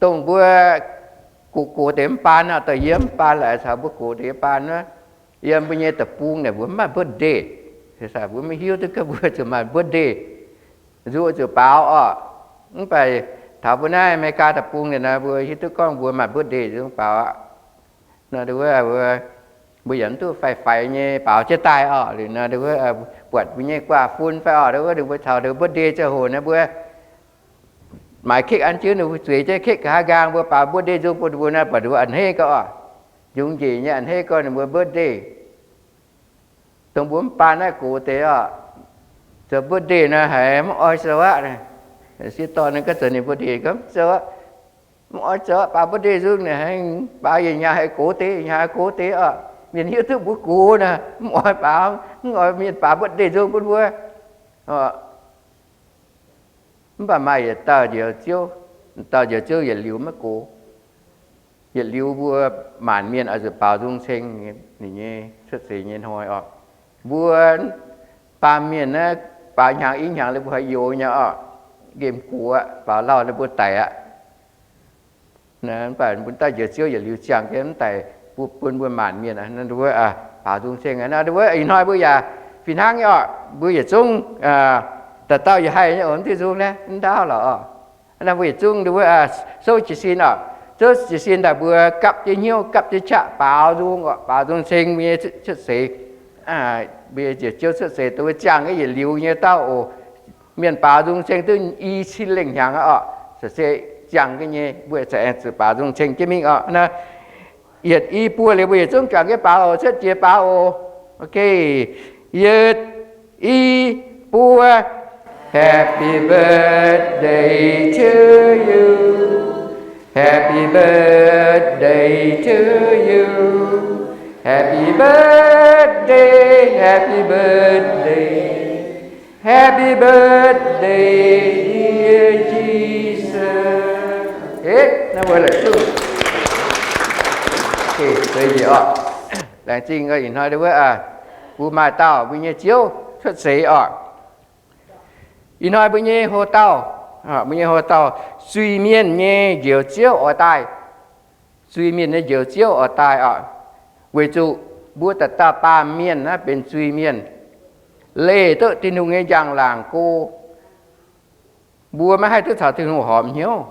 Dongh mbuo gox gox deix mv baan nor, dongh yie mv baan laaix caux mbuo gox deix baan wuov, yiem mbuo nyei deic-bung naaic mbuo mv maaih birthday. Mbuo maiv hiuv duqv gorngv mbuo zuqc maaih birthday, nzuqc zuqc baaux orqc. Mv baac taux mbuo naaiv America deic-bung naaic nor, mbuo hiuv duqv gorngv mbuo maaih birthday nzung baaux aqv. Nor wuov, mbuo yaac mv duqv faix-faix nyei baaux jienv daaih orqc. Liuz nor wuov, buatc mbuo nyei guaax fun fai orqc, wuov mbuo caux birthday ziangh hoc nor mbuo maaiz cake an jienv ninh mbuo zueiz jienv cake nqa'haav nqaang, mbuo baaux birthday nzung bun ninh mbuo nor, buatc ninh mbuo a'hneiv gau orqc. Njungc njiec nyei a'hneiv gau ninh mbuo birthday. Dongh mbuo mv baan naaiv gox deix orqc, zoux birthday nor haiz mv oix zoux aqv. Sieqv dorn ninh gorngv zoux ninh birthday gorngv zoux, mv oix zoux, baaux birthday nzung naaic, baaux yietc hnyangx haiz gox deix, yietc hnyangx haiz gox deix orqc. Mienh hiuv duqv mbuo gox nor, mv oix baaux, mv oix mienh baaux birthday nzung bun mbuo. Mv baac maaih yietc dauh njoux Ziouv, dauh njoux Ziouv yietc liuz maiv gox. Yietc liuz mbuo maanc mienh oix zuqc baaux nzung ceng ninh nyei cuotv seix nyei hnoi orqc. Mbuo baamh mienh naaiv baaux hnyangx i hnyangx liuz mbuo haih youx nyei orqc. Nqemh gox aqv, baaux lauh ninh mbuo daic aqv. Mv baac mbuo dauh njoux Ziouv yietc liuz ziangh jienv mv daic bun mbuo maanc mienh wuov baaux nzung ceng. Nor wuov ih hnoi mbuo yaac fih hnangv nyei orqc. Mbuo yietc zungv dauh dauh yaac haih nyei oc, mv diuh nzung naaiv mv ndaauv lorqc orqc. Naaiv mbuo yietc zungv wuov souv jiez sin orqc. Souv jiez sin daaih mbuo gapv jienv hnyouv gapv jienv qaqv baaux nzung orqc, baaux nzung ceng mbuo nyei cuotv seix, mbuo nyei njoux Ziouv cuotv seix dongh mbuo ziangh yietc liuz nyei dauh oc. Mienh baaux nzung ceng duqv i cin lengh hnyangx aqv orqc. Se ziangh nyei mbuo za'gengh zuqc baaux nzung ceng jienv mingh orqc. Naaiv yietc i buo liuz mbuo yietc zungv juangc jienv baaux oc, cuotv jiex baaux oc. Ok, yietc i buo. Happy birthday to you. Happy birthday to you. Happy birthday, happy birthday. Happy birthday, dear Jesus. Ê, naaiv mbuo laengz zingh. Laengz zingh ih hnoi wuov, mbuo maaih dauh mbuo nyei Ziouv cuotv seix orqc. Ih hnoi mbuo nyei hoc dauh, mbuo nyei hoc dauh, zuiz-mienh nyei Njoux Ziouv oix daaih. Zuiz-mienh nyei Njoux Ziouv oix daaih orqc. Weic zuqc mbuo dauh dauh baamh mienh naaiv benx zuiz-mienh, leih duqv Tin-Hungh nyei njang-laangc go. Mbuo maiv haih duqv caux Tin-Hungh horpc hnyouv.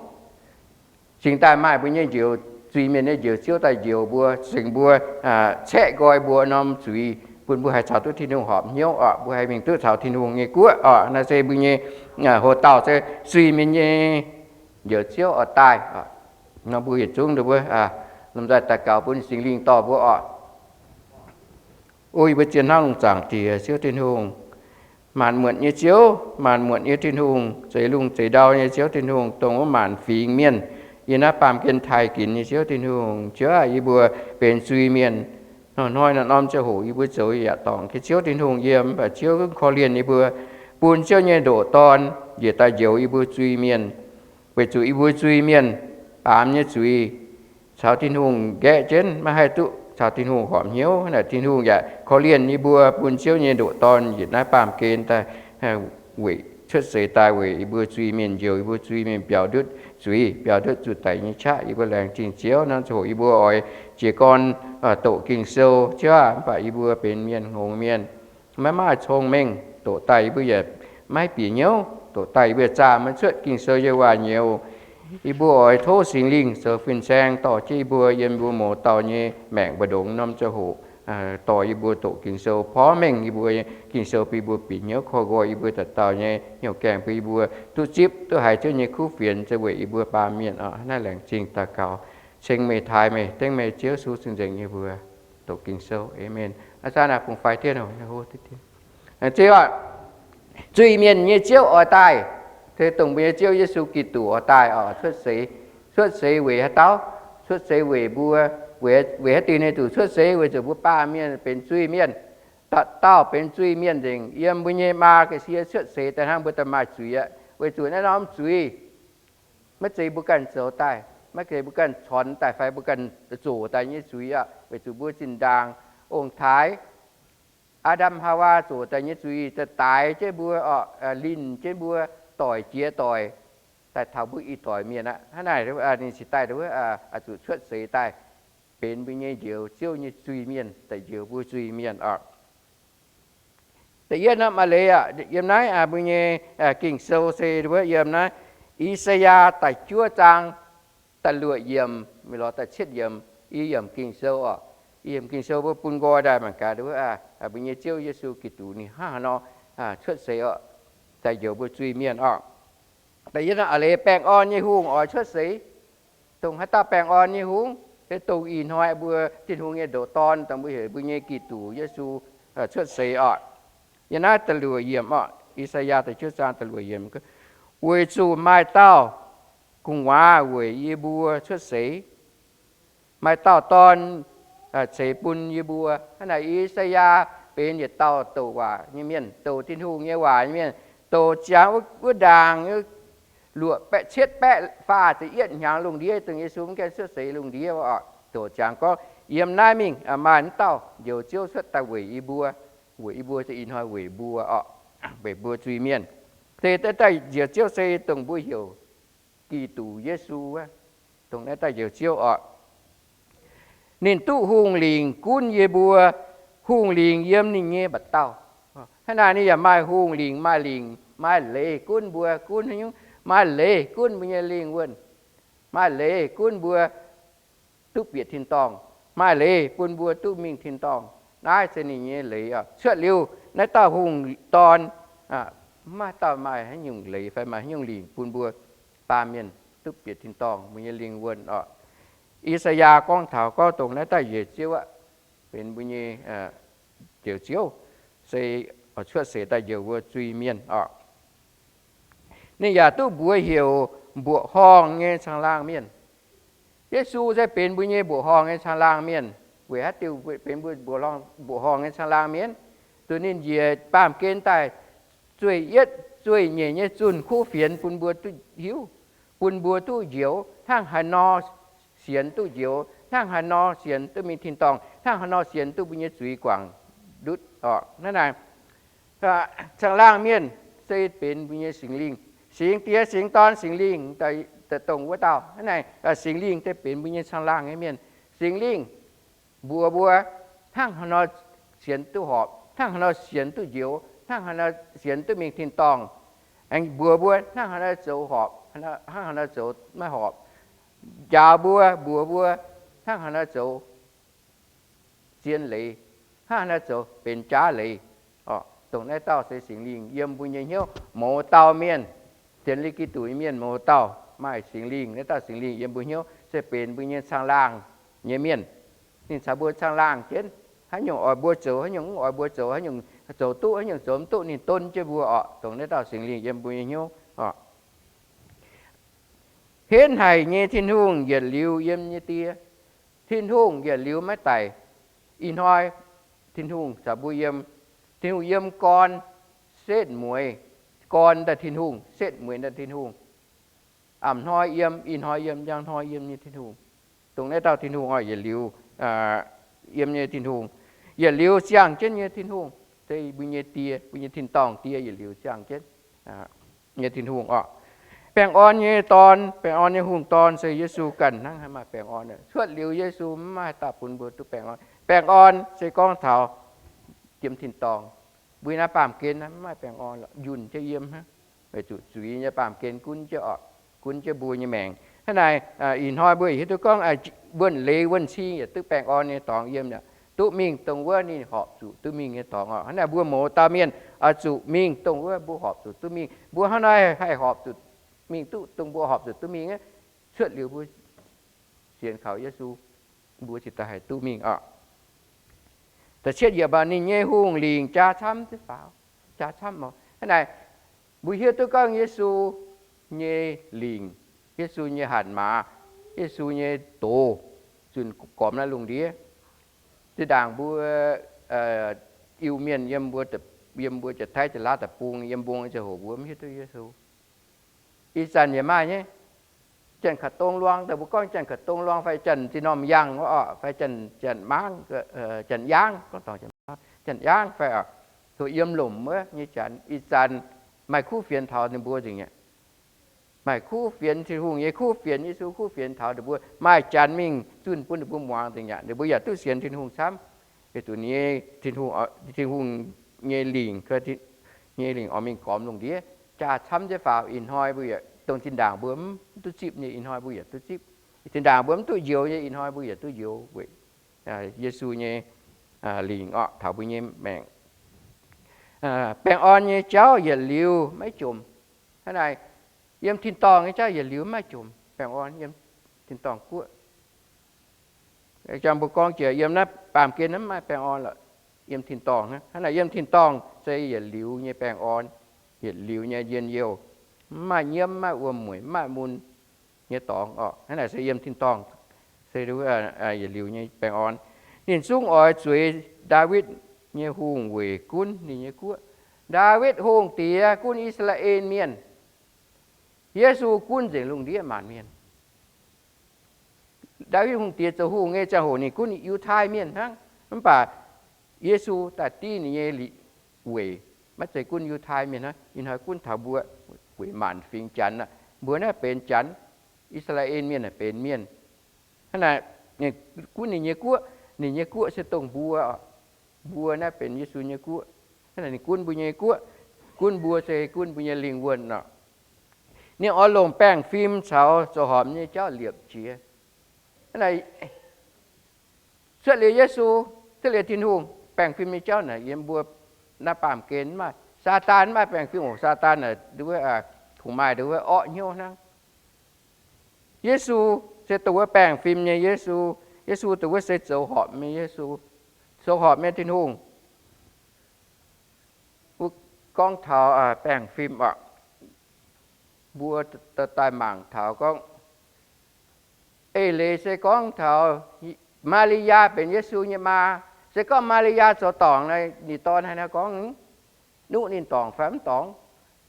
Cingx daaih maaih mbuo nyei njoux, zuiz-mienh nyei Njoux Ziouv daaih njoux mbuo, cingx mbuo caeqv nqoi mbuo norm zuiz, bun mbuo haih caux duqv Tin-Hungh horpc hnyouv orqc. Mbuo haih mingh duqv caux Tin-Hungh nyei guoqv orqc. Naaiv se mbuo nyei hoc dauh se zuiz-mienh nyei Njoux Ziouv oix daaih. Nor mbuo yietc zungv mbuo lomh nzoih daux gaux bun Singx Lingh dorh mbuo orqc. O yie mbuo zien hnangv lungh zaangc Diex, Ziouv Tin-Hungh, maanc muotc nyei Ziouv, maanc muotc nyei Tin-Hungh, zeix lungh zeix ndau nyei Ziouv Tin-Hungh, dongh wuov maanc fingx mienh yiem naaiv baamh gen taaih ginx nyei Ziouv Tin-Hungh. Ziouv aah, yie mbuo benx zuiz-mienh. Hnoi-hnoi norm-norm ziangh hoc yie mbuo zoux yaac dorngc jienv Ziouv Tin-Hungh yiem, mv baac Ziouv korv-lienh yie mbuo, bun Ziouv nyei ndoqc Dorn njiec daaih njoux yie mbuo zuiz-mienh, weic zuqc yie mbuo zuiz-mienh baamz nyei zuiz caux Tin-Hungh nqaeqv jienv, maiv haih duqv caux Tin-Hungh horpc hnyouv. Naaic Tin-Hungh yaac korv-lienh yie mbuo, bun Ziouv nyei ndoqc Dorn njiec naaiv baamh gen daaih, weic cuotv seix daaih weic yie mbuo zuiz-mienh, njoux yie mbuo zuiz-mienh, biaux ndutv zuiz, biaux ndutv zuqc daic nyei qaqv. Yie mbuo laengz zingh Ziouv. Naaiv ziangh hoc yie mbuo oix jiez gorn doqc Ging-Sou, Ziouv aah, mv baac yie mbuo benx mienh hngongx mienh, maiv maaih cong-mengh. Doqc daaih yie mbuo yaac maiv bieqc hnyouv. Doqc daaih yie mbuo zaah maiv cuotv Ging-Sou nyei waac nyouz. Yie mbuo oix tov Singx Lingh zoux fin-saeng dorh jienv yie mbuo yiem yie mbuo mouz dauh nyei maengc mbu'ndongx norm ziangh hoc, dorh yie mbuo doqc Ging-Sou, porv mengh yie mbuo Ging-Sou bun yie mbuo bieqc hnyouv, korv nqoi yie mbuo dauh dauh nyei hnyouv gaengh, bun yie mbuo duqv zipv duqv haiz Ziouv nyei kuv fienx, zoux weic yie mbuo baamh mienh. Naaiv laengz zingh daux gaux, ceng meih, taaih meih, dengv meih, Ziouv Yesu, ceng-nzengc yie mbuo. Doqc Ging-Sou. Aamen. Aa, zaah naaic bungx faix dien oc. Zuiz-mienh nyei Ziouv oix daaih, se dongh mbuo nyei Ziouv Yesu Giduc oix daaih oc. Cuotv seix, cuotv seix weic haaix dauh? Cuotv seix weic mbuo. Weic haaix diuc ninh zuqc cuotv seix? Weic zuqc mbuo baamh mienh benx zuiz-mienh. Dauh dauh benx zuiz-mienh nzengc. Yiem mbuo nyei maa ga'sie cuotv seix daaih hnangv mbuo daaih maaih zuiz aqv. Weic zuqc naaiv norm zuiz maiv zeiz mbuo ganh zoux daaih, maiv zeiz mbuo ganh corc daaih fai mbuo ganh zoqc daaih nyei zuiz aqv. Weic zuqc mbuo zinh ndaangc ong-taaix Aa^ndam Haawaa zoqc daaih nyei zuiz daaih daix jienv mbuo, linh jienv mbuo, doic jiex doic. daaih taux mbuo ih doic mienh aqv. Hnangv naaic ninh cingx daaih wuov, zuqc cuotv seix daaih benx mbuo nyei Njoux Ziouv nyei zuiz-mienh, daaih njoux mbuo zuiz-mienh oc. Da'yietv norm a'leiz aqv, yiem naaiv mbuo nyei Ging-Sou se wuov yiem naaiv I^saa^yaa da'juov zaang da'luoqc yiemc, mv lorz da'cietv yiemc, i yiemc Ging-Sou oc. I yiemc Ging-Sou mbuo bun nqoi daaih mangc gaax wuov, mbuo nyei Ziouv Yesu Giduc ninh hnangv haaix nor cuotv seix oc, daaih njoux mbuo zuiz-mienh oc. Da'yietv a'leiz baengh orn nyei hungh oix cuotv seix. Dongh haaix dauh baengh orn nyei hungh? Se dongh ih hnoi mbuo Tin-Hungh nyei ndoqc Dorn, dongh mbuo heuc mbuo nyei Giduc Yesu cuotv seix oc. Yiem naaiv da'luoqc yiemc oc, I^saa^yaa da'juov zaang da'luoqc yiemc, weic zuqc maaih dauh gu'nguaaz weic yie mbuo cuotv seix, maaih dauh dorn ceix bun yie mbuo. Hnangv naaic I^saa^yaa benx yietc dauh douc waac nyei mienh, douc Tin-Hungh nyei waac nyei mienh, douc ziangx wuov ndaangc luoqc baeqv cietv baeqv faah ziepc yietv hnyangx lungh ndiev, dongh Yesu mv gaengh cuotv seix lungh ndiev oc, douc ziangx gorngv, yiem naaiv mingh maaih m'dauh Njoux Ziouv cuotv daaih weic yie mbuo. Weic yie mbuo se ih hnoi weic mbuo oc, weic mbuo zuiz-mienh. Se daaih Njoux Ziouv se dongh mbuo heuc Giduc Yesu wuov, dongh naaiv dauh Njoux Ziouv oc. Ninh duqv hungh lingc gunv yie mbuo, hungh lingc yiem ninh nyei mba'dauh. Hnangv naaic ninh yaac maaih hungh lingc, maaih lingc, maaih leiz gunv mbuo, gunv haaix nyungc, maaih leiz gunv mbuo nyei lingh wuonh, maaih leiz gunv mbuo duqv bieqc tin-dorngh, maaih leiz bun mbuo duqv mingh tin-dorngh. Naaiv se ninh nyei leiz oc. Cuotv liuz naaiv dauh hungh dorn, mv maaih dauh maaih haaix nyungc leiz fai maaih haaix nyungc lingc bun mbuo baamh mienh duqv bieqc tin-dorngh, mbuo nyei lingh wuonh oc. I^saa^yaa gorngv taux gorngv dongh naaiv dauh Njoux Ziouv aqv, benx mbuo nyei Njoux Ziouv, se cuotv seix daaih njoux mbuo zuiz-mienh oc. Ninh yaac duqv mbuox heuc mbuoqc horngh nyei caangh laangh mienh. Yesu se benx mbuo nyei mbuoqc horngh nyei caangh laangh mienh. Weic haaix diuc benx mbuo mbuoqc horngh nyei caangh laangh mienh? Zuqc ninh njiec baamh gen daaih zueih yietv zueih nyeic nyei zunh kuv fienx bun mbuo duqv hiuv, bun mbuo duqv njoux hnangv haaix nor sienx duqv njoux, hnangv haaix nor sienx duqv mingh tin-dorngh, hnangv haaix nor sienx duqv mbuo nyei zuiz guangc ndutv oc. Hnangv naaic, caangh laangh mienh se benx mbuo nyei Singx Lingh. Singx Diex, Singx Dorn, Singx Lingh, dongh wuov dauh. Hnangv naaic, Singx Lingh se benx mbuo nyei caangh laangh nyei mienh. Singx Lingh mbuox mbuo hnangv haaix nor sienx duqv horpc, hnangv haaix nor sienx duqv njoux, hnangv haaix nor sienx duqv mingh tin-dorngh. Aengx mbuox mbuo hnangv haaix nor zoux horpc, hnangv haaix nor zoux maiv horpc. Njaaux mbuo, mbuox mbuo hnangv haaix nor zoux zien leiz, hnangv haaix nor zoux benx jaav leiz. Dongh naaiv dauh se Singx Lingh yiem mbuo nyei hnyouv mouz dauh mienh. Sienx Yesu Giduc nyei mienh mouz dauh maaih Singx Lingh. Naaiv dauh Singx Lingh yiem mbuo hnyouv se benx mbuo nyei caangh laangh nyei mienh. Ninh caux mbuo caangh laangh jienv, haaix nyungc oix mbuo zoux, haaix nyungc mv oix mbuo zoux, haaix nyungc zoux duqv, haaix nyungc zoux mv duqv, ninh donv jienv mbuo oc. Dongh naaiv dauh Singx Lingh yiem mbuo nyei hnyouv oc. Henv haic nyei Tin-Hungh yietc liuz yiem nyei Die. Tin-Hungh yietc liuz maiv daic. Ih hnoi Tin-Hungh caux mbuo yiem. Tin-Hungh yiem gorn setv mueiz, gorn daaih Tin-Hungh, setv mueiz daaih Tin-Hungh. A'hnoi yiem, ih hnoi yiem, njang hnoi yiem nyei Tin-Hungh. Dongh naaiv dauh Tin-Hungh oc, yietc liuz yiem nyei Tin-Hungh, yietc liuz ziangh jienv nyei Tin-Hungh, se mbuo nyei Die, mbuo nyei tin-dorngh Die, yietc liuz ziangh jienv nyei Tin-Hungh oc. Baengh orn nyei Dorn, baengh orn nyei Hungh Dorn se Yesu ganh hnangv, haaix maaih baengh orn. Cuotv liuz Yesu mv maaih dauh bun mbuo duqv baengh orn. Baengh orn se gorngv taux yiem tin-dorngh. Mbuo naaiv baamh gen mv maaih baengh orn, njunh jienv yiem hnangv, weic zuqc zuiz nyei baamh gen gunv jienv oc, gunv jienv mbuo nyei maengc. Hnangv naaic, ih hnoi mbuo hiuv duqv gorngv wuonh leiz wuonh cing yietc duqv baengh orn nyei dorngx yiem, duqv mingh dongh wuov ninh horpc zuqc duqv mingh nyei dorngx oc. Hnangv naaic mbuo mouz dauh mienh oix zuqc mingh dongh wuov mbuo horpc zuqc duqv mingh. Mbuo hnangv naaiv haih horpc zuqc mingh duqv dongh mbuo horpc zuqc duqv mingh, cuotv liuz mbuo sienx kaux Yesu, mbuo cingx daaih haih duqv mingh oc. Da'cietv yiemc, ninh nyei hungh lingc jaa camv ziouc faaux, jaa camv oc. Hnangv naaic, mbuo hiuv duqv gorngv Yesu nyei lingc, Yesu nyei hatc maaz, Yesu nyei doz, zunh gormx naaiv lungh ndiev. Zinh ndaangc mbuo Iu-Mienh yiem mbuo Janx-Taiv Janx-Laauv deic-bung yiem mbong ziangh hoc mbuo mv hiuv duqv Yesu. Ih zanc yaac maaih nyei. Janx-Kaav Dong Luang, dongh mbuo gorngv Janx-Kaav Dong Luang fai Janx-Zinh Normh Yangh fai Janx-Mangv, Janx-Yaangv, Janx-Yaangv fai oc, yiem lomc wuov nyei Janx, ih zanc maaih kuv fienx taux ninh mbuo nzengc mi'aqv. Maaih kuv fienx, Tin-Hungh nyei kuv fienx, Yesu kuv fienx taux ninh mbuo maaih janx mingh zunh bun ninh mbuo muangx nzengc aqv. Ninh mbuo yaac duqv sienx Tin-Hungh camv. Weic zuqc ninh nyei Tin-Hungh, Tin-Hungh nyei lingc, nyei lingc oix mingh gormx lungh ndiev. Jaa camv nyei faaux, ih hnoi mbuo yaac dongh zinh ndaangc mbuo mv duqv zipv nyei, ih hnoi mbuo yaac duqv zipv. Zinh ndaangc mbuo mv duqv njoux nyei, ih hnoi mbuo yaac duqv njoux weic Yesu nyei lingc orqc taux mbuo nyei maengc. Baengh orn nyei jauv yietc liuz maiv jomc. Hnangv naaic, yiem tin-dorngh nyei jauv yietc liuz maiv jomc. Baengh orn yiem tin-dorngh guoqv. Jang mbuo gorngv jiex yiem naaiv baamh gen naaiv mv maaih baengh orn lorqc. Yiem tin-dorngh hnangv. Hnangv naaic yiem tin-dorngh se yietc liuz nyei baengh orn, yietc liuz nyei njien-youh, mv maaih nyiemv, mv maaih wuom-mueic, mv maaih mun nyei dorngx orqc. Hnangv naaic se yiem tin-dorngh se yietc liuz nyei baengh orn. Ninh zungv oix zueiz Ndaawitv nyei hungh weic gunv ninh nyei guoqv. Ndaawitv Hungh Diex gunv I^saa^laa^en Mienh. Yesu gunv nzengc lungh ndiev maanc mienh. Ndaawitv Hungh Diex zoux hungh nyei ziangh hoc ninh gunv Yiutai Mienh hnangv. Mv baac Yesu daaih div ninh nyei weic maiv zeiz gunv Yiutai Mienh hnangv. Ih hnoi gunv taux mbuo weic maanc fingx Janx aqv. Mbuo naaiv benx Janx, I^saa^laa^en Mienh naaic benx mienh. Hnangv naaic, ninh gunv ninh nyei guoqv. Ninh nyei guoqv se dongh mbuo. Mbuo naaiv benx Yesu nyei guoqv. Hnangv naaic ninh gunv mbuo nyei guoqv, gunv mbuo se gunv mbuo nyei lingh wuonh orqc. Ninh oix longc baengh fim caux zoux horpc nyei jauv liepc jiex. Hnangv naaic, cuotv liuz Yesu, cuotv liuz Tin-Hungh, baengh fim nyei jauv naaic yiem mbuo naaiv baamh gen mv maaih. Saadaan mv maaih baengh fim oc. Saadaan naaic, kungx maaih nduov orqv hnyouv hnangv. Yesu se dongh wuov baengh fim nyei Yesu. Yesu dongh wuov se zoux horpc nyei Yesu, zoux horpc nyei Tin-Hungh. Gorngv taux baengh fim orqc, mbuo daaih mangc taux gorngv, eix leiz se gorngv taux Maa^li^yaa benx Yesu nyei maa. Se gorngv Maa^li^yaa zoux dorngc, ninh dorn haaix nor gorngv? Nuqv ninh dorngc fai mv dorngc?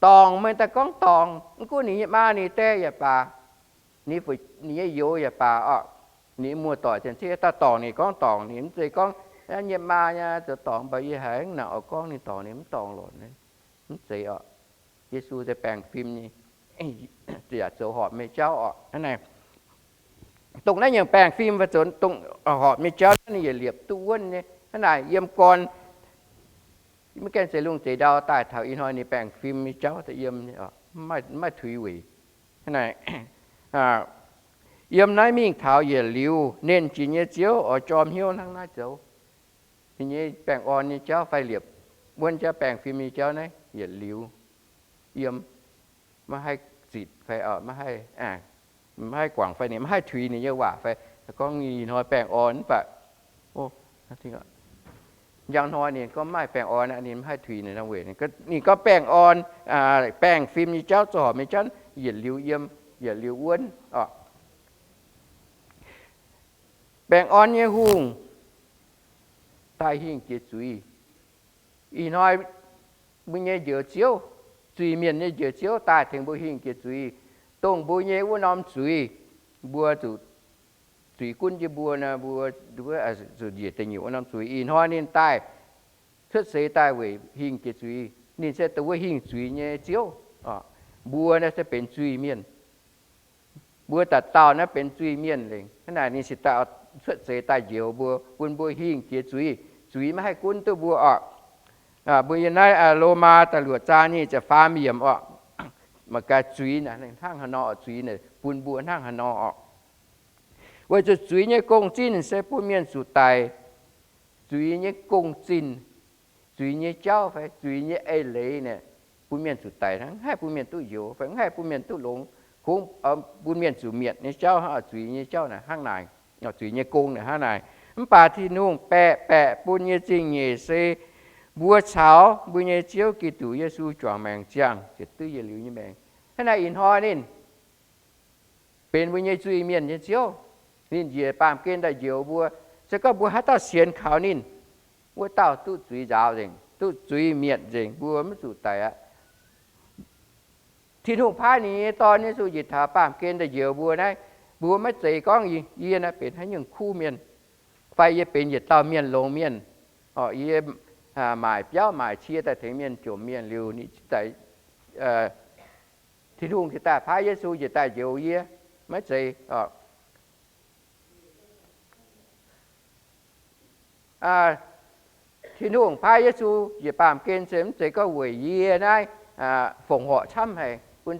Dorngc, meih daaih gorngv dorngc, mv gunv ninh nyei maa ninh die yaac baac, ninh nyei youz yaac baac orqc, ninh muoz-doic zien ciev daaih dorngc ninh gorngv dorngc, ninh mv zeiz gorngv, nyei maa nyei zoux dorngc, mv baac yie haiz nangc oix gorngv ninh dorngc, ninh mv dorngc lorqc. Mv zeiz orqc. Yesu se baengh fim nyei, yaac zoux horpc nyei jauv orqc. Hnangv naaic, dongh naaiv nyungc baengh fim fai zoux dongh horpc nyei jauv naaiv, ninh yietc liepc duqv wuonv nyei. Hnangv naaic yiem gorn, mv gaengh zeix lungh zeix ndau daaih taux ih hnoi ninh baengh fim nyei jauv daaih yiem, mv maaih tuix weic. Hnangv naaic, yiem naaiv mingh taux yietc liuz, Nernh Jiex nyei Ziouv oix jorm hnyouv hnangv naaiv zoux. Ninh nyei baengh orn nyei jauv fai liepc wuonv jauv, baengh fim nyei jauv naaiv yietc liuz yiem, maiv haih zitc fai maiv haih guangc fai ninh maiv haih tuix ninh nyei waac fai gorngv ih hnoi baengh orn mv baac njang hnoi ninh gorngv mv maaih baengh orn, ninh mv haih tuix ninh weic ninh gorngv baengh orn, baengh fim nyei jauv, zoux horpc nyei jauv yietc liuz yiem, yietc liuz wuonv orqc. Baengh orn nyei hungh daaih hingh jiex zuiz. Ih hnoi mbuo nyei Njoux Ziouv, zuiz-mienh nyei Njoux Ziouv daaih tengx mbuo hingh jiex zuiz, dongh mbuo nyei wuov norm zuiz, mbuo zuqc zuiz gunv jienv mbuo nor, mbuo zuqc njiec deic nyuoqc wuov norm zuiz. Ih hnoi ninh daaih cuotv seix daaih weic hingh jiex zuiz. Ninh se dongh wuov hingh zuiz nyei Ziouv. Mbuo naaiv se benx zuiz-mienh. Mbuo dauh dauh naaiv benx zuiz-mienh lengc. Hnangv naaic ninh cingx daaih cuotv seix daaih njoux mbuo, bun mbuo hingh jiex zuiz. Zuiz maiv haih gunv duqv mbuo orqc. Mbuo yiem naaiv Lomaa da'luoqc zaang nyic ziepc faam yiemc orqc, mangc gaax zuiz naaic hnangv haaix nor, zuiz naaic bun mbuo hnangv haaix nor orqc. Weic zuqc zuiz nyei gong-zinh se bun mienh zuqc daic. Zuiz nyei gong-zinh, zuiz nyei jauv fai zuiz nyei eix leiz naaic, bun mienh zuqc daic hnangv, mv haih bun mienh duqv njoux fai mv haih bun mienh duqv longx. Kungx bun mienh zuqc mietc nyei jauv hnangv, zuiz nyei jauv naaic hnangv naaic, zuiz nyei gong naaic hnangv naaic. Mv baac Tin-Hungh baeqc baeqc bun nyei zingh nyeic se mbuo caux mbuo nyei Ziouv Giduc Yesu juangc maengc ziangh, ziouc duqv yietc liuz nyei maengc. Hnangv naaic ih hnoi ninh benx mbuo nyei zuiz-mienh nyei Ziouv. Ninh njiec baamh gen daaih njoux mbuo. Se gorngv mbuo haaix dauh sienx kaux ninh, wuov dauh duqv zuiz nzaaux nzengc, duqv zuiz mietc nzengc, mbuo maiv zuqc daic aqv. Tin-Hungh paaiv ninh nyei Dorn Yesu njiec taux baamh gen daaih njoux mbuo naaiv, mbuo maiv zeiz gorngv yie naaiv benx haaix nyungc kuv mienh, fai yie benx yietc dauh mienh longx mienh, yie maaic biauv maaic cie daaih tengx mienh jomc mienh liuz ninh daaih Tin-Hungh cingx daaih paaiv Yesu njiec daaih njoux yie, maiv zeiz. Tin-Hungh paaiv Yesu njiec baamh gen se mv zeiz gorngv weic yie naaiv fongc horc camv haic bun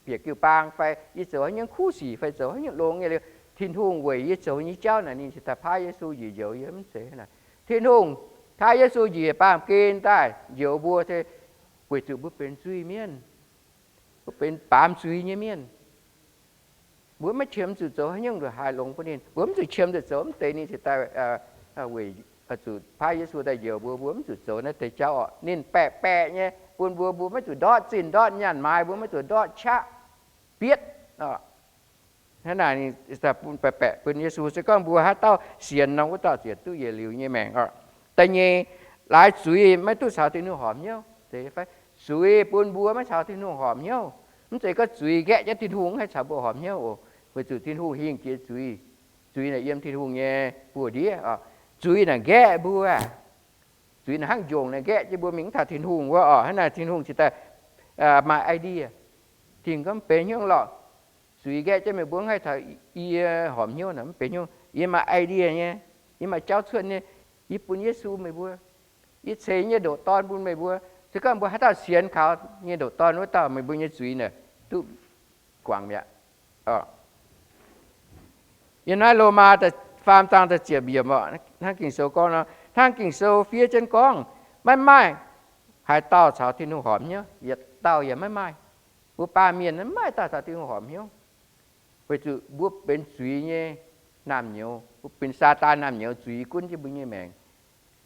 bieqc jiu-baang fai yie zoux haaix nyungc kuv sic fai zoux haaix nyungc longx nyei liuz, Tin-Hungh weic yie zoux nyei jauv naaic ninh cingx daaih paaiv Yesu njiec njoux yie, mv zeiz naaic. Tin-Hungh paaiv Yesu njiec baamh gen daaih njoux mbuo se weic zuqc mbuo benx zuiz-mienh, mbuo benx baamz zuiz nyei mienh. Mbuo maiv qiemx zuqc zoux haaix nyungc ndongc haaix longx bun ninh. Mbuo mv zuqc qiemx zuqc zoux mv deix ninh cingx daaih weic zuqc paaiv Yesu daaih njoux mbuo, mbuo mv zuqc zoux naaiv deix jauv oc. Ninh baeqc baeqc nyei bun mbuo, mbuo maiv zuqc ndortv zinh ndortv nyaanh maaiz, mbuo maiv zuqc ndortv qaqv bietv. Hnangv naaic ninh baeqc baeqc bun Yesu. Se gorngv mbuo haaix dauh sienx nor, wuov dauh ziouc duqv yietc liuz nyei maengc oc. Da'nyeic, laaix zuiz maiv duqv caux Tin-Hungh horpc hnyouv. Fai zuiz bun mbuo maiv caux Tin-Hungh horpc hnyouv. Mv zeiz gorngv zuiz nqaeqv jienv Tin-Hungh haih caux mbuo horpc hnyouv oc. Weic zuqc Tin-Hungh hingh jiex zuiz. Zuiz naaic yiem Tin-Hungh nyei buoz-ndiev oc. Zuiz naaic nqaeqv mbuo. Zuiz naaic hnangv njongc naaic nqaeqv jienv mbuo mingh mv taux Tin-Hungh wuov oc. Hnangv naaic Tin-Hungh cingx daaih maaih idea. Tin-Hungh gorngv, mv benx hnyouv lorqc. Zuiz nqaeqv jienv meih mbuo mv haih caux yie horpc hnyouv naaic mv benx hnyouv. Yie maaih idea nyei, yie maaih jauv cuotv nyei. Yie bun Yesu meih mbuo, yie ceix nyei ndoqc Dorn bun meih mbuo. Se gorngv mbuo haaix dauh sienx kaux nyei ndoqc Dorn wuov dauh, meih mbuo nyei zuiz naaic duqv guangc mi'aqv. Yiem naaiv Lomaa da'faam zaang da'ziepc yiemc oc, hnangv Ging-Sou gorngv nor, hnangv Ging-Sou fiev jienv gorngv, maiv maaih haaix dauh caux Tin-Hungh horpc hnyouv, yietc dauh yaac maiv maaih. Mbuo baamh mienh maiv maaih dauh caux Tin-Hungh horpc hnyouv, weic zuqc mbuo benx zuiz nyei naamh nyouz, mbuo benx Saadaan naamh nyouz zuiz gunv jienv mbuo nyei maengc.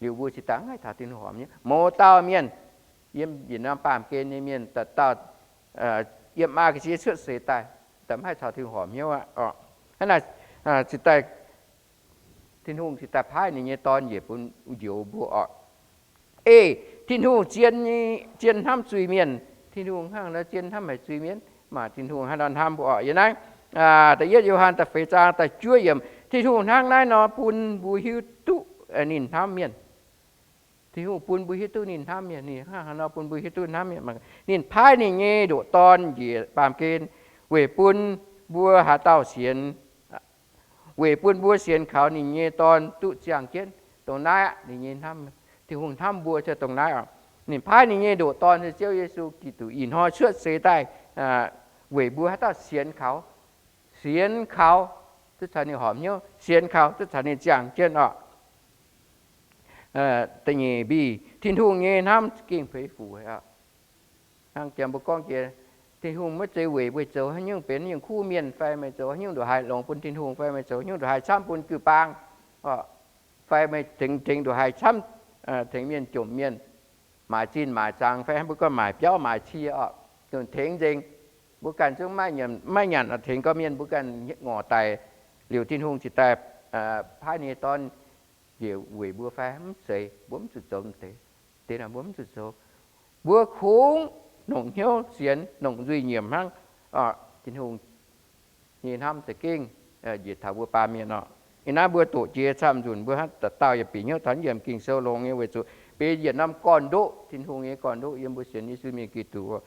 Liuz mbuo cingx daaih maiv haih caux Tin-Hungh horpc hnyouv. Mouz dauh mienh, yiem yietc norm baamh gen nyei mienh, dauh dauh yiem maa ga'sie cuotv seix daaih, daaih maiv haih caux Tin-Hungh horpc hnyouv aqv. Hnangv naaic, cingx daaih Tin-Hungh cingx daaih paaiv ninh nyei Dorn njiec bun njoux mbuo oc. Eix, Tin-Hungh zien, zien hnamv zuiz-mienh. Tin-Hungh hnangv nor zien hnamv haic zuiz-mienh, maaih Tin-Hungh hnangv nor hnamv mbuo oc. Yiem naaiv da'yietv Yo^han da'feix zaang da'juov yiemc, Tin-Hungh hnangv naaiv nor bun mbuo hiuv duqv ninh hnamv mienh. Tin-Hungh bun mbuo hiuv duqv ninh hnamv mienh. Ninh hnangv haaix nor bun mbuo hiuv duqv hnamv mienh? Ninh paaiv ninh nyei ndoqc Dorn njiec baamh gen weic bun mbuo haaix dauh sienx, weic bun mbuo sienx kaux ninh nyei Dorn duqv ziangh jienv. Dongh naaiv aqv, ninh nyei hnamv, Tin-Hungh hnamv mbuo se dongh naaiv oc. Ninh paaiv ninh nyei ndoqc Dorn se Ziouv Yesu Giduc ih hnoi cuotv seix daaih weic mbuo haaix dauh sienx kaux, sienx kaux duqv caux ninh horpc hnyouv, sienx kaux duqv caux ninh ziangh jienv oc. Da'nyeic mbiih, Tin-Hungh nyei hnamv za'gengh peix fuc oc. Hnangv jangx mbuo gorngv jiex, Tin-Hungh maiv zeiz weic meih zoux haaix nyungc benx haaix nyungc kuv mienh, fai meih zoux haaix nyungc ndongc haaix longx bun Tin-Hungh, fai meih zoux haaix nyungc ndongc haaix camv bun jiu-baang, fai meih tengx, tengx ndongc haaix camv, tengx mienh jomc mienh, maaic zinh maaic zaangc, fai mbuo gorngv maaic biauv maaic cie oc, dongh tengx nzengc. Mbuo ganh zungv maiv nyanc, maiv nyanc tengx gorqv-mienh, mbuo ganh ngorc daic. Liuz Tin-Hungh cingx daaih paaiv ninh nyei Dorn njiec weic mbuo fai? Mv zeiz. Mbuo mv zuqc zoux deix. Deix naaic mbuo mv zuqc zoux. Mbuo kungx nongc hnyouv sienx, nongc nzuih nyiemc hnangv. Tin-Hungh nyei hnamv za'gengh njiec taux mbuo baamh mienh oc. Ih naaiv mbuo doqc jiex camv-nzunc, mbuo hnangv dauh dauh yaac bieqc hnyouv taux yiemc Ging-Sou longx nyei, weic zuqc benx yietc norm gorn-ndoqv, Tin-Hungh nyei gorn-ndoqv yiem mbuo sienx Yesu mienh Giduc.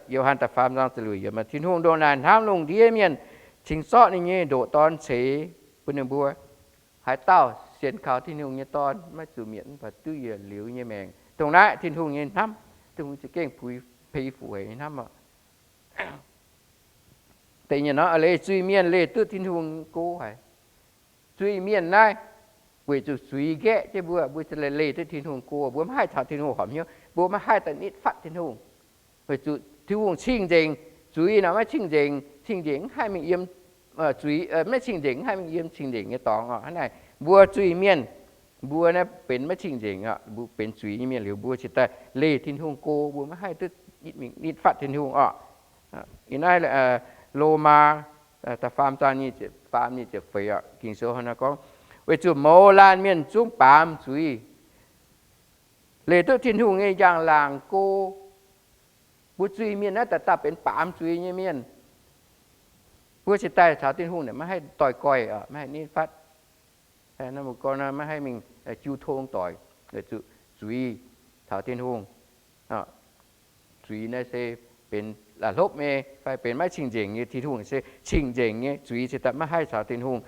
Yo^han da'faam zaang ziepc luoqc yiemc, Tin-Hungh ndongc naaic hnamv lungh ndiev mienh, cingx zorqv ninh nyei ndoqc Dorn ceix bun ninh mbuo. Haaix dauh sienx kaux Tin-Hungh nyei Dorn maiv zuqc mietc, mv baac duqv yietc liuz nyei maengc. Dongh naaiv Tin-Hungh nyei hnamv, Tin-Hungh za'gengh peix fuc haic nyei hnamv oc. Da'nyeic nor, leih zuiz-mienh leih duqv Tin-Hungh go haic. Zuiz-mienh naaiv weic zuqc zuiz nqaeqv jienv mbuo, mbuo leih duqv Tin-Hungh go, mbuo maiv haih caux Tin-Hungh horpc hnyouv, mbuo maiv haih daaih nitv fatv Tin-Hungh. Weic zuqc Tin-Hungh cing-nzengc, zuiz naaic maiv cing-nzengc. Cing-nzengc mv haih mingh yiem, zuiz maiv cing-nzengc mv haih mingh yiem cing-nzengc nyei dorngx oc. Hnangv naaic mbuo zuiz-mienh, mbuo naaiv benx maiv cing-nzengc, mbuo benx zuiz nyei mienh liuz, mbuo cingx daaih leih Tin-Hungh go, mbuo maiv haih duqv nitv fatv Tin-Hungh oc. Ih naaiv Lomaa da'faam zaang nyic ziepc faam, nyic ziepc feix oc, Ging-Sou hnangv naaiv gorngv, weic zuqc mouz laanh mienh zungv baamz zuiz, leih duqv Tin-Hungh nyei njang-laangc go. Mbuo zuiz-mienh naaiv dauh dauh benx baamz zuiz nyei mienh. Mbuo cingx daaih caux Tin-Hungh naaic maiv haih doix-goih, maiv haih nitv fatv. Mbuo gorngv maiv haih mingh jiu tong doic, weic zuqc zuiz taux Tin-Hungh. zuiz naaiv se benx la'hlopv nyei fai benx maiv cing-nzengc nyei. Tin-Hungh se cing-nzengc nyei, zuiz se daaih maiv haih caux Tin-Hungh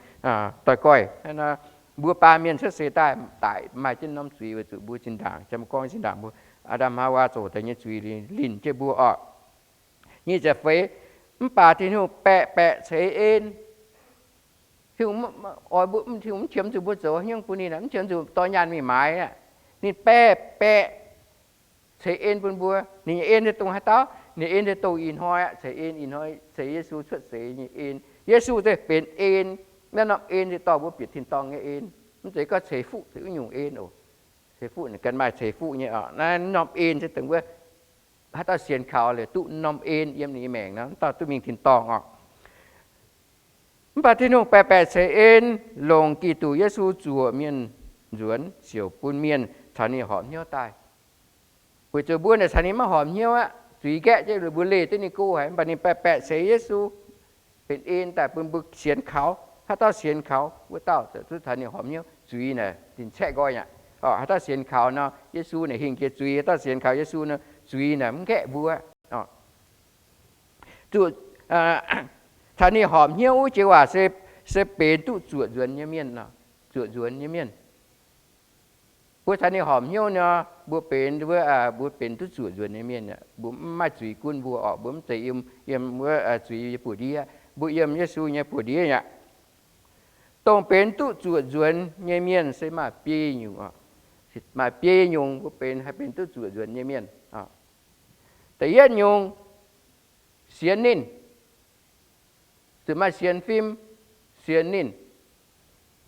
doix-goih. Mbuo baamh mienh cuotv seix daaih, daaih maaih jienv norm zuiz weic zuqc mbuo zinh ndaangc, jang gorngv zinh ndaangc mbuo Aa^ndam Haawaa zoux daaih nyei zuiz linh jienv mbuo orqc. Nyic ziepc feix, mv baac Tin-Hungh baeqc baeqc ceix en. Tin-Hungh mv qiemx zuqc mbuo zoux hnyouv bun ninh, mv qiemx zuqc dorh nyaanh mingh maaiz aqv. Ninh baeqc baeqc ceix en bun mbuo. Ninh nyei en se dongh haaix dauh? Ninh en se dongh ih hnoi aqv, ceix en ih hnoi, ceix Yesu cuotv seix nyei en. Yesu se benx en. Naaiv norm en se dorh mbuo bieqc tin-dorngh nyei en. Mv zeiz gorngv ceix fuqv, ceix wuov nyungc en oc. Ceix fuqv, ninh ganh maaih ceix fuqv nyei oc. Naaiv norm en se dongh wuov haaix dauh sienx kaux liuz duqv norm en yiem ninh nyei maengc nor, dauh duqv mingh tin-dorngh oc. Mv baac Tin-Hungh baeqc baeqc ceix en, longc Giduc Yesu zuoqc mienh nzuonx, siouc bun mienh caux ninh horpc hnyouv daaih. Weic zuqc mbuo naaic caux ninh maiv horpc hnyouv aqv, zuiz nqaeqv jienv mbuo leih duqv ninh go haic. Mv baac ninh baeqc baeqc ceix Yesu benx en daaih bun mbuo sienx kaux. Haaix dauh sienx kaux, wuov dauh ziouc duqv caux ninh horpc hnyouv. Zuiz naaic ninh caeqv nqoi aqv. Haaix dauh sienx kaux nor, Yesu naaic hingh jiex zuiz. Haaix dauh sienx kaux Yesu nor, zuiz naaic mv nqaeqv mbuo. Zuqc caux ninh horpc hnyouv wuov joux waac se, se benx duqv zuoqc nzuonx nyei mienh, zuoqc nzuonx nyei mienh. Mbuo caux ninh horpc hnyouv nor, mbuo benx, mbuo benx duqv zuoqc nzuonx nyei mienh. Mbuo mv maaih zuiz gunv mbuo orqc. Mbuo mv zeiz yiem, yiem wuov zuiz nyei buoz-ndiev. Mbuo yiem Yesu nyei buoz-ndiev aqv. Dongh benx duqv zuoqc nzuonx nyei mienh se maaih biei nyungc oc. Maaih biei nyungc mbuo benx haih benx duqv zuoqc nzuonx nyei mienh. Da'yietv nyungc, sienx ninh, zuqc maaih sienx fim, sienx ninh.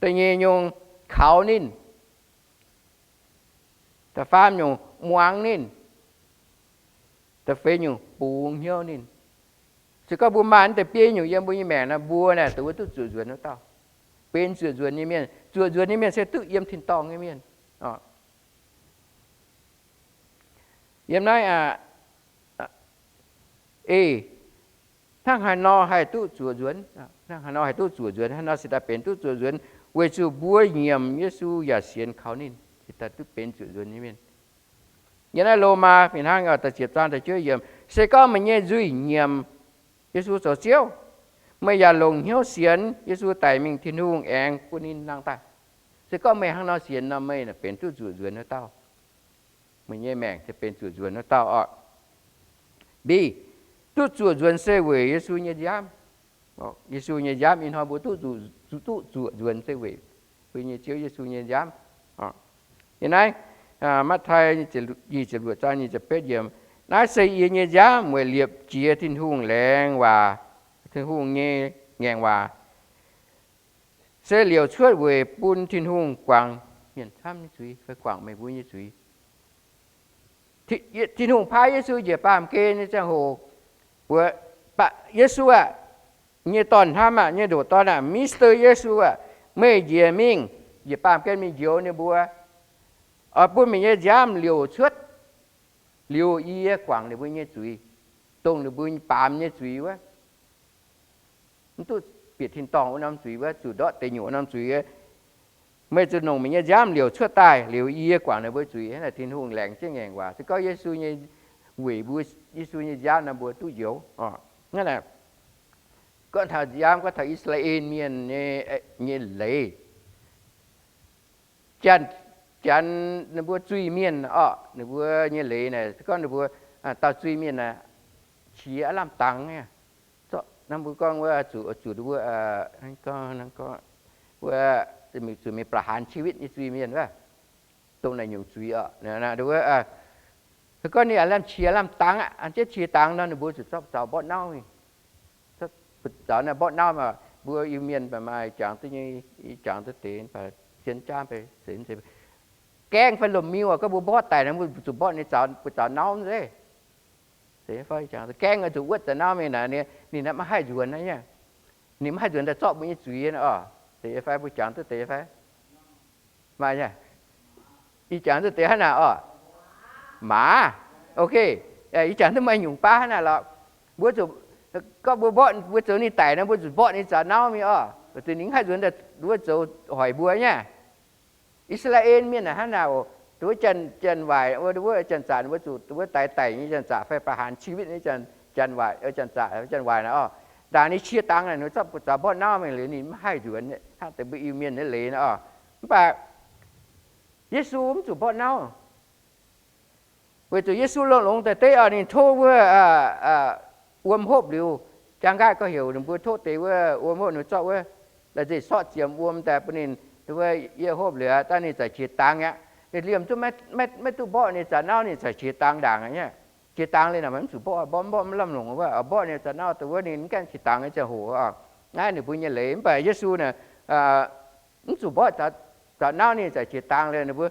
Da'nyeic nyungc, kaux ninh. Da'faam nyungc, muangx ninh. Da'feix nyungc, bungx hnyouv ninh. Se gorngv mbuo maaih naaiv deix biei nyungc yiem mbuo nyei maengc nor, mbuo naaic dongh wuov duqv zuoqc nzuonx wuov dauh, benx zuoqc nzuonx nyei mienh. Zuoqc nzuonx nyei mienh se duqv yiem tin-dorngh nyei mienh. Yiem naaiv aqv, hnangv haaix nor haih duqv zuoqc nzuonx? Hnangv haaix nor haih duqv zuoqc nzuonx? Haaix nor se daaih benx duqv zuoqc nzuonx? Weic zuqc mbuo nyiemc Yesu yaac sienx kaux ninh, se daaih duqv benx zuoqc nzuonx nyei mienh. Yiem naaiv Lomaa fih hnangv da'ziepc zaang da'juov yiemc, se gorngv meih nyei nzuih nyiemc Yesu zoux Ziouv, meih yaac longc hnyouv sienx Yesu daic mingh Tin-Hungh aengx bun ninh nangh daaih. Se gorngv meih hnangv nor sienx nor, meih benx duqv zuoqc nzuonx wuov dauh. Meih nyei maengc se benx zuoqc nzuonx wuov dauh oc. Mbiv, duqv zuoqc nzuonx se weic Yesu nyei nziaamv. Yesu nyei nziaamv ih hnoi mbuo duqv zuqc, duqv zuoqc nzuonx se weic mbuo nyei Ziouv Yesu nyei nziaamv. Yiem naaiv Matv^tai nyic ziepc luoqc zaang nyic ziepc betv yiemc, naaiv se yie nyei nziaamv weic liepc jiez Tin-Hungh laengz waac, Tin-Hungh nyei ngaengc waac, se liouc cuotv weic bun Tin-Hungh guangc mienh camv nyei zuiz fai guangc meih mbuo nyei zuiz. Tin-Hungh paaiv Yesu njiec baamh gen nyei ziangh hoc, mbuox Yesu aah, nyei dorn-hnamv aah, nyei ndoqc dorn aah, Mister Yesu aah, meih njiec mingh, njiec baamh gen mingh njoux ninh mbuo, oix bun meih nyei nziaamv liouc cuotv, liouc yie guangc ninh mbuo nyei zuiz, dongh ninh mbuo baamz nyei zuiz wuov. Mv duqv bieqc tin-dorngh wuov norm zuiz wuov, zuqc ndortv deic nyuoqc wuov norm zuiz wuov. Meih zuqc longc meih nyei nziaamv liouc cuotv daaih, liouc yie guangc ninh mbuo zuiz. Hnangv naaic Tin-Hungh laengz jienv ngaengc waac. Se gorngv Yesu nyei, weic mbuo Yesu nyei nziaamv nor mbuo duqv njoux. Hnangv naaic, gorngv taux nziaamv, gorngv taux I^saa^laa^en Mienh nyei, nyei leiz, janx, janx ninh mbuo zuiz-mienh orqc, ninh mbuo nyei leiz naaic, se gorngv ninh mbuo dauh zuiz-mienh naaic, qiex aav lamh dangx nyei. Zorqv, mbuo gorngv wuov zuqc, zuqc ninh mbuo, gorngv, gorngv wuov, zuqc mingh ประหารชีวิต nyei zuiz-mienh wuov, dongh naaic nyungc zuiz orqc, wuov, se gorngv ninh aav lamh qiex lamh dangx aqv, an jienv qiex dangx nor, ninh mbuo zuqc zorqv zaux mborqv nauv mingh. Zaux naaiv mborqv nauv maah, mbuo Iu-Mienh baac maaih jangx duqv nyei, jangx duqv deix, zien jaamv bei, gaengh fai lomh miu aac, gorngv mbuo mborqv daic nor, mbuo zuqc mborqv ninh zaux, mbuo zaux nauv zeiv. Gaengh zuqc wuotv zaux nauv mingh naaic, ninh maiv haih nzuonx naaiv nyei. Ninh maiv haih nzuonx daaih zorqv mbuo nyei zuiz oc. Deix fai mbuo jangx duqv deix fai? Maaih nyei. Ih jangx duqv deix hnangv naaic oc. Maah. Ok. Ih jangx duqv maaih nyungc baav hnangv naaic lorqc. Mbuo zuqc, gorngv mbuo mborqv, mbuo zoux ninh daic nor, mbuo zuqc mborqv ninh zaux nauv mingh oc. Weic zuqc ninh maiv haih nzuonx daaih mbuo zoux hoic mbuo nyei. I^saa^laa^en Mienh naaic hnangv naaic oc. Wuov janx-waaic, wuov janx-zaqc, wuov zuqc wuov daix daic nyei janx-zaqc fai ประหารชีวิต nyei janx-waaic, janx-zaqc, janx-waaic naaic oc. Ndaangc ninh qiex dangx naaic, ninh zorqv mborqv nauv mingh liuz ninh mv haih nzuonx, hnangv deix mbuo Iu-Mienh nyei leiz naaic oc. Mv baac Yesu mv zuqc mborqv nauv, weic zuqc Yesu longx-longx daaih deix oc, ninh tov wuov wuom hopv liuz, jaang nqaatv gorx-youz ninh mbuo tov deix wuov wuom hopv, ninh zorqv wuov la'nziex sorqv ziemx wuom daaih bun ninh, wuov yie hopv liuz daaih ninh zaqc qiex dangx aqv. Ninh liemh zungv maiv duqv mborqv ninh zaqc nauv, ninh zaqc qiex dangx ndaangc aqv. Qiex dangx liuz naaic maiv zuqc mborqv, mborqv mborqv mv lamh longc wuov, mborqv ninh zaqc nauv dongh wuov ninh mv gaengh qiex dangx nyei ziangh hoc oc. Naaiv ninh mbuo nyei leiz. Mv baac Yesu naaic mv zuqc mborqv zaqc nauv, ninh zaqc qiex dangx liuz ninh mbuo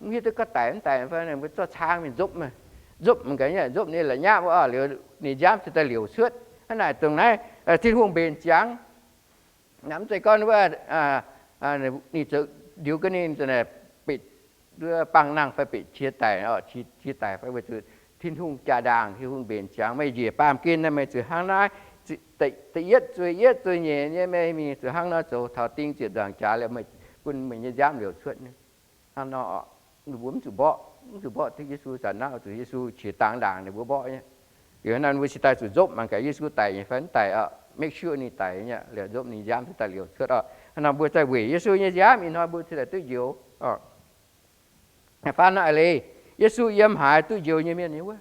mv hiuv duqv gorngv daic mv daic fai, ninh mbuo zorqv caang mingh nzopv, nzopv gaax, nzopv ninh la'nyapv wuov oc. Liuz ninh nziaamv ziouc daaih liouc cuotv. Hnangv naaic dongh naaiv Tin-Hungh mbenc ziangx. Mv zeiz gorngv wuov ninh zoux liuz ga'naaiv benx bangh nangh fai benx qiex daic, qiex daic fai, weic zuqc Tin-Hungh jaa-ndaangc, Tin-Hungh mbenc ziangx. Meih njiec baamh gen naaic meih zuqc hnangv naaiv, da'yietv zueih, yietv zueih nyeic nyei meih mingh zuqc hnangv nor zoux, taux ding ziepc nzaangc jaax liuz meih, bun meih nyei nziaamv liouc cuotv. Hnangv nor oc, ninh mbuo mv zuqc mborqv, mv zuqc mborqv Yesu zaqc nauv, zuqc Yesu qiex dangx ndaangc ninh mbuo mborqv nyei. Liuz hnangv naaic mbuo cingx daaih zuqc nzopv mangc gaax Yesu daic nyei fai mv daic oc. Make sure ninh daic nyei, liuz nzopv ninh nziaamv cingx daaih liouc cuotv oc. Hnangv nor mbuo daaih weic Yesu nyei nziaamv ih hnoi mbuo cingx daaih duqv njoux oc. Faanv nor a'leiz, Yesu yiem haaix duqv njoux nyei mienh nyei wuov.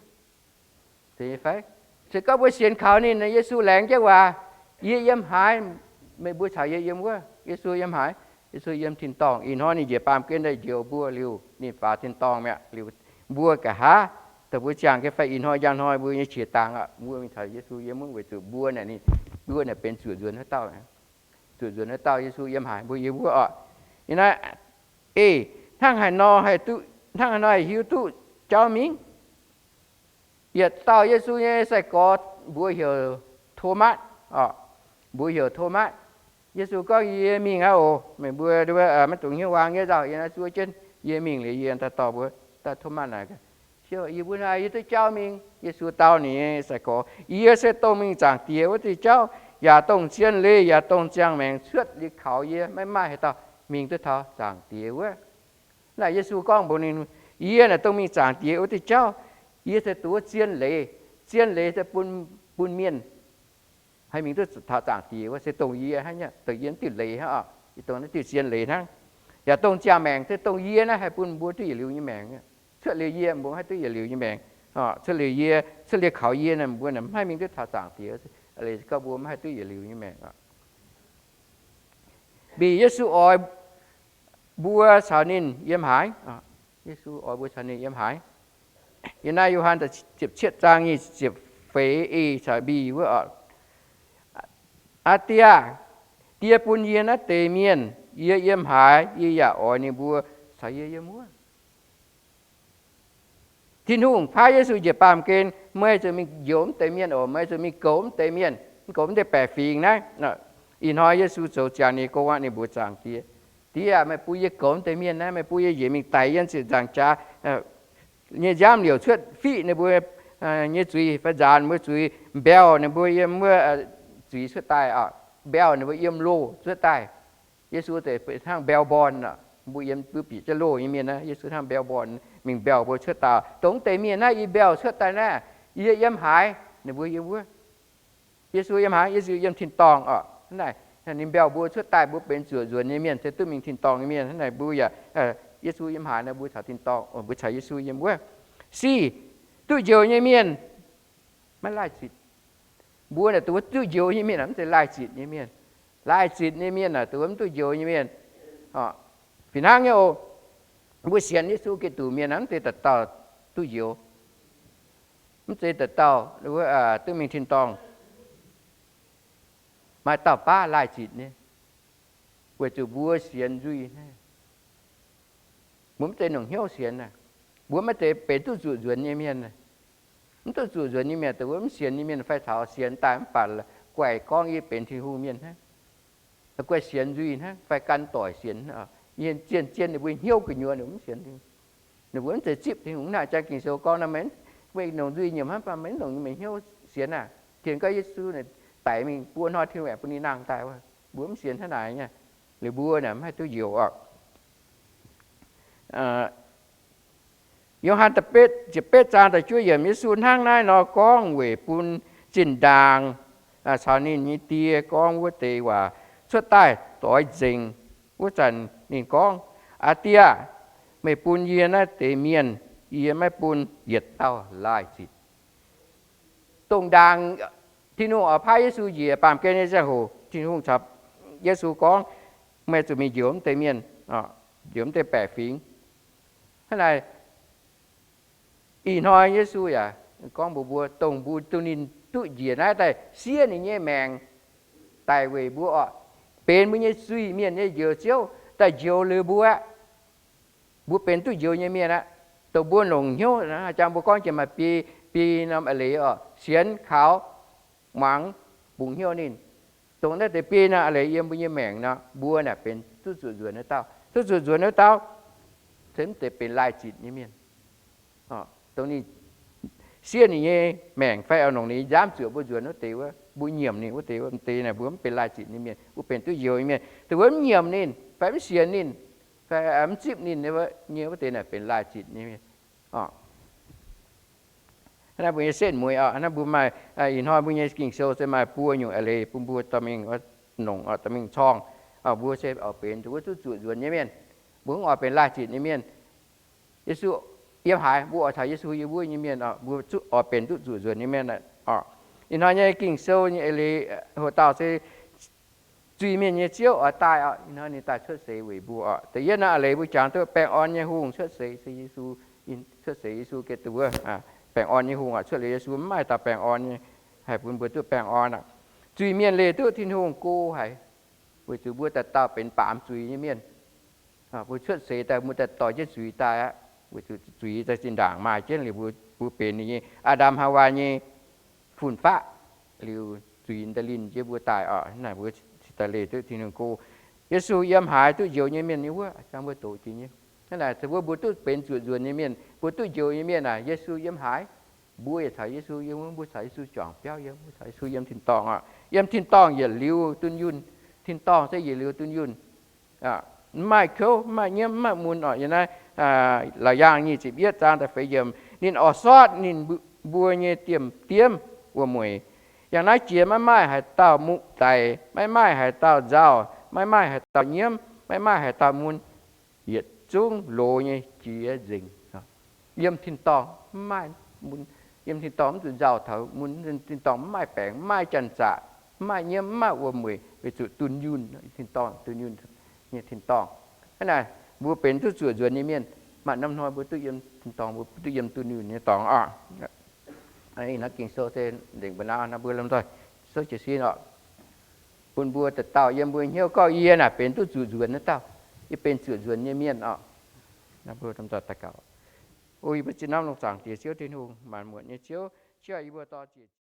Se gorngv mbuo sienx kaux ninh, Yesu laengz jienv waac, yie yiem haaix, meih mbuo caux yie yiem wuov. Yesu yiem haaix? Yesu yiem tin-dorngh. Ih hnoi ninh njiec baamh gen daaih njoux mbuo liuz, ninh faaux tin-dorngh mi'aqv. Liuz mbuo nqa'haav, dongh mbuo ziangh gen fai ih hnoi njang hnoi mbuo nyei qiex dangx aqv, mbuo mingh caux Yesu yiem wuov, weic zuqc mbuo naaic, ninh, mbuo naaic benx zuoqc nzuonx haaix dauh, zuoqc nzuonx haaix dauh, Yesu yiem haaix mbuo yiem wuov oc. Ih naaiv, ei, hnangv haaix nor haih duqv, hnangv haaix nor haih hiuv duqv jauv mingh? Yietc dauh Yesu nyei sai-gorx mbuox heuc Tomatv oc. Mbuox heuc Tomatv. Yesu gorngv, yie mingh aqv oc. Meih mbuo maiv dungx hnyouv waang nyei nzauh, yie naaiv zuov jienv yie mingh liuz, yie daaih dorh mbuo. Daaih Tomatv naaic, Siou, yie mbuo naaic yie duqv jauv mingh. Yesu dau ninh nyei sai-gorx, Yie se dongh mingh Zaangc Diex wuov diuh jauv, yaac dongh zien leiz, yaac dongh ziangh maengc. Cuotv liuz kaux yie, maiv maaih haaix dauh mingh duqv taux Zaangc Diex wuov. Naaic Yesu gorngv mbuox ninh, Yie naaic dongh mingh Zaangc Diex wuov diuh jauv. Yie se duqv zien leiz. Zien leiz se bun, bun mienh haih mingh duqv taux Zaangc Diex wuov, se dongh yie hnangv, dongh yie diuh leiz hnangv oc. Yie dongh naaiv diuh zien leiz hnangv. Yaac dongh ziangh maengc, se dongh yie naaiv haih bun mbuo duqv yietc liuz nyei maengc. Cuotv liuz yie, mbuo haih duqv yietc liuz nyei maengc. Cuotv liuz yie, cuotv liuz kaux yie, mbuo maiv haih mingh duqv taux Zaangc Diex. Leiz gorngv mbuo maiv haih duqv yietc liuz nyei maengc. Mv baac Yesu oix mbuo caux ninh yiem haaix? Yesu oix mbuo caux ninh yiem haaix? Yiem naaiv Yo^han ziepc cietv zaang nyic ziepc feix ei caux mbi wuov oc. Aa Die aah, Die bun yie naaiv deix mienh, yie yiem haaix, yie yaac oix ninh mbuo caux yie yiem wuov. Tin-Hungh paaiv Yesu njiec baamh gen, meih zuqc mingh njoux mv deix mienh oc. Meih zuqc mingh goux mv deix mienh, goux mv deix baeqc fingx naaiv. Ih hnoi Yesu zoux ziangx ninh gong aqv, ninh mbuox Zaangc Diex, Die aah, meih bun yie goux mv deix mienh naaiv, meih bun yie njiec mingh daic yiem ziepc nzaangc jaax nyei nziaamv liouc cuotv, fiqv ninh mbuo nyei zuiz fai nzaanx ninh mbuo zuiz, mbiauh ninh mbuo yiem wuov zuiz cuotv daaih, mbiauh ninh mbuo yiem loh cuotv daaih. Yesu deix hnangv mbiauh mborn, mbuo yiem mbuo bieqc jienv loh nyei mienh naaiv, Yesu hnangv mbiauh mborn mingh mbiauh mbuo cuotv daaih. Dongh mv deix mienh naaiv yie mbiauh cuotv daaih naaiv, yie yiem haaix, ninh mbuo yiem wuov. Yesu yiem haaix? Yesu yiem tin-dorngh oc. Hnangv naaic ninh mbiauh mbuo cuotv daaih, mbuo benx zuoqc nzuonx nyei mienh, se duqv mingh tin-dorngh nyei mienh. Hnangv naaic mbuo yaac, Yesu yiem haaix naaic, mbuo caux tin-dorngh, mbuo caux Yesu yiem wuov. Sic, duqv njoux nyei mienh maiv laih zitc. Mbuo naaic dongh wuov duqv njoux nyei mienh, mv zeiz laih zitc nyei mienh. Laih zitc nyei mienh naaic dongh wuov mv duqv njoux nyei mienh. Fih hnangv nyei oc, mbuo sienx Yesu Giduc mienh naaic mv zeiz dauh dauh duqv njoux, mv zeiz dauh dauh duqv mingh tin-dorngh. Maaih dauh baav laih zitc nyei, weic zuqc mbuo sienx nzuih naaiv. Mbuo mv zeiz longc hnyouv sienx aqv. Mbuo maiv zeiz benx duqv zuqc nzuonx nyei mienh. Mv duqv zuqc nzuonx nyei mienh, dongh wuov mv sienx nyei mienh fai taux sienx daaih mv baac guaih gorngv yie benx Tin-Hungh mienh hnangv. Guaih sienx nzuih hnangv fai gan doic sienx. Zien-zien ninh mbuo hnyouv gu'nyuoz ninh mbuo mv sienx Tin-Hungh. Ninh mbuo mv zeiz zipv Tin-Hungh. Hnangv naaic Janx Ging-Sou gorngv nor, meih longc nzuih nyiemc hnangv, maiv longc nyei, meih hnyouv sienx aqv. Tien gorngv Yesu daic mingh buo hnoi Tin-Hungh aengx bun ninh nangh daaih wuov. Mbuo mv sienx hnangv naaic nyei. Liuz mbuo naaic mv haih duqv njoux oc. Yo^han ziepc betv zaang da'juov yiemc, Yesu hnangv naaiv nor gorngv weic bun zinh ndaangc caux ninh nyei die gorngv wuov deix waac cuotv daaih doix nzengc. Wuov zanc ninh gorngv, Aa Die aah, meih bun yie naaiv deix mienh, yie maiv bun yietc dauh laaih zitc. Dongh ndaangc Tin-Hungh oix paaiv Yesu njiec baamh gen nyei ziangh hoc, Tin-Hungh caux Yesu gorngv, Meih zuqc mingh njoux mv deix mienh, njoux mv deix baeqc fingx. Hnangv naaic, ih hnoi Yesu yaac gorngv mbuox mbuo, dongh mbuo duqv ninh duqv njiec naaiv daaih siev ninh nyei maengc daic weic mbuo orqc, benx mbuo nyei zuiz-mienh nyei njoux Ziouv daaih njoux liuz mbuo aqv. Mbuo benx duqv njoux nyei mienh aqv. Dongh mbuo longc hnyouv, jangx mbuo gorngv jiex maaih biei, biei norm a'leiz orqc, sienx, kaux, muangx, bungx hnyouv ninh. Dongh naaiv deix biei norm a'leiz yiem mbuo nyei maengc nor, mbuo naaic benx duqv zuqc nzuonx wuov dauh. Duqv zuqc nzuonx wuov dauh se mv deix benx laaih zitc nyei mienh. Dongh ninh siev ninh nyei maengc fai oix longc ninh nziaamv zuoqc mbuo nzuonx wuov deix wuov, mbuo nyiemc ninh wuov deix wuov, deix naaic mbuo mv benx laaih zitc nyei mienh, mbuo benx duqv njoux nyei mienh. Dongh wuov mv nyiemc ninh fai mv sienx ninh fai mv zipv ninh nyei wuov deix naaic benx laaih zitc nyei mienh. Hnangv naaiv mbuo nyei setv mueiz orqc, hnangv mbuo maaih, ih hnoi mbuo nyei Ging-Sou se maaih buo nyungc a'leiz bun mbuo dorh mingh nongc, dorh mingh corng. Mbuo se oix benx dongh wuov duqv zuqc nzuonx nyei mienh. Mbuo mv oix benx laaih zitc nyei mienh. Yesu yiem haaix, mbuo oix caux Yesu yiem wuov nyei mienh, mbuo oix benx duqv zuqc nzuonx nyei mienh. Ih hnoi nyei Ging-Sou nyei a'leiz hoc dauh se zuiz-mienh nyei Ziouv oix daaih orqc. Ih hnoi ninh daaih cuotv seix weic mbuo orqc. Da'yietv naaiv a'leiz mbuo jangx duqv baengh orn nyei hungh cuotv seix, se Yesu, cuotv seix Yesu geh duqv wuov baengh orn nyei hungh orqc. Cuotv liuz Yesu mv maaih dauh baengh orn nyei haih bun mbuo duqv baengh orn aqv. Zuiz-mienh leih duqv Tin-Hungh go haic, weic zuqc mbuo dauh dauh benx baamz zuiz nyei mienh. Mbuo cuotv seix daaih mbuo daaih dorh jienv zuiz daaih aqv, weic zuqc zuiz daaih zinh ndaangc maaih jienv liuz mbuo, mbuo benx ninh nyei Aa^ndam Haawaa nyei fun-faqv, liuz zuiz daaih linh jienv mbuo daaih orqc. Naaic mbuo daaih leih duqv Tin-Hungh go. Yesu yiem haaix duqv njoux nyei mienh nyei wuov, jangx mbuo doqc jiex nyei. Hnangv naaic se wuov mbuo duqv benx zuqc nzuonx nyei mienh, mbuo duqv njoux nyei mienh naaic, Yesu yiem haaix, mbuo yaac caux Yesu yiem wuov, mbuo caux Yesu juangc biauv yiem, mbuo caux Yesu yiem tin-dorngh orqc. Yiem tin-dorngh yietc liuz dunh yunh. Tin-dorngh se yietc liuz dunh yunh. Mv maaih kouv, mv maaih nyiemv, mv maaih mun orqc. Yiem naaiv Laauc Yaangh nyic ziepc yietv zaang da'feix yiemc, ninh oix sortv ninh mbuo nyei diemv-diemv wuom-mueic. Yangh naaiv jiex maiv maaih haaix dauh muqv daic, maiv maaih haaix dauh nzauh, maiv maaih haaix dauh nyiemv, maiv maaih haaix dauh mun, yietc zungv loz nyei jiex nzengc. Yiem tin-dorngh mv maaih mun, yiem tin-dorngh mv zuqc nzauh taux mun, tin-dorngh mv maaih baengc, mv maaih janx-zaqc, mv maaih nyiemv, mv maaih wuom-mueic, weic zuqc dunh yunh, tin-dorngh dunh yunh nyei tin-dorngh. Hnangv naaic, mbuo benx duqv zuoqc nzuonx nyei mienh. Maaih norm hnoi mbuo duqv yiem tin-dorngh, mbuo duqv yiem dunh yunh nyei dorngx oc. Ih hnoi Ging-Sou se nzengc mbuo naaiv, naaiv mbuo lomh nzoih souv jiez sin oc, bun mbuo dauh dauh yiem mbuo hnyouv gorngv, yie naaic benx duqv zuqc nzuonx naaiv dauh. Yie benx zuqc nzuonx nyei mienh oc. Naaiv mbuo lomh nzoih daux gaux. O yie mbuo zinh norm lungh zaangc Diex Ziouv Tin-Hungh, maanc muotc nyei Ziouv, cie yie mbuo dorh ziec